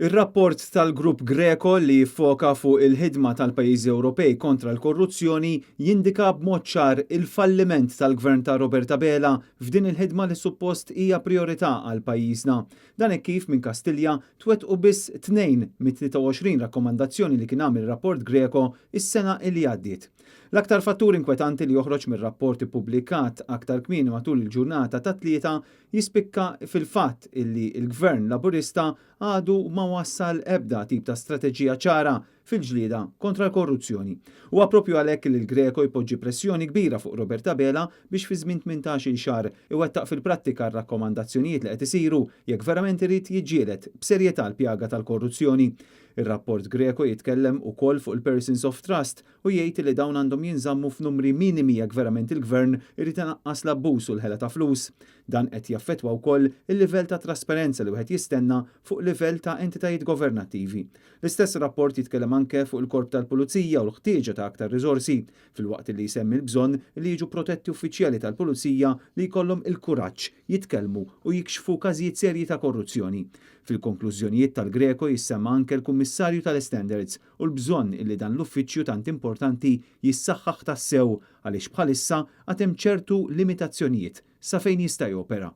Ir-rapport tal-Grupp Greco li jiffoka fuq il-ħidma tal-pajjiżi Ewropej kontra l-korruzzjoni jindika b'mod ċar il-falliment tal-Gvern ta' Robert Abela f'din il-ħidma li suppost hija prijorità għal pajjiżna. Dan hekk kif minn Kastilja twettqu biss tnejn mit-23 rakkomandazzjoni li kien għamel rapport Greco is-sena li għaddiet. L-aktar fattur inkwetanti li joħroġ mir-rapport ippubblikat aktar kmieni matul il-ġurnata tat-Tlieta jispikka fil-fatt illi l-Gvern Laburista għadu ma wassal ebda tip ta' strateġija ċara fil-ġlieda kontra l-korruzzjoni. Huwa proprju għalhekk li l-Greco jpoġġi pressjoni kbira fuq Robert Abela biex fi żmien 18-il xahar iwettaq fil-prattika r-rakkomandazzjonijiet li qed isiru jekk verament irid jiġġieled b'serjetà l-pjaga tal-korruzzjoni. Ir-rapport Greco jitkellem ukoll fuq il-persons of trust u jgħid li dawn għandhom jinżammu f'numri minimi jekk verament il-Gvern irid inaqqas l-abbuż u l-ħela ta' flus. Dan qed jaffettwa wkoll il-livell ta' trasparenza li wieħed jistenna fuq livell ta' entitajiet governattivi. L-istess rapport jitkellem anke fuq il-Korp tal-Pulizija u l-ħtieġa ta' aktar riżorsi, filwaqt li jsemmi l-bżonn li jiġu protetti uffiċjali tal-Pulizija li jkollhom il-kuraġġ jitkellmu u jikxfu każijiet serji ta' korruzzjoni. Fil-konklużjonijiet tal-Greco jissemma anke l-Kummissarju tal-Istandards u l-bżonn illi dan l-uffiċċju tant importanti jissaħħaħ tassew għaliex bħalissa għad hemm ċertu limitazzjonijiet sa fejn jista' jopera.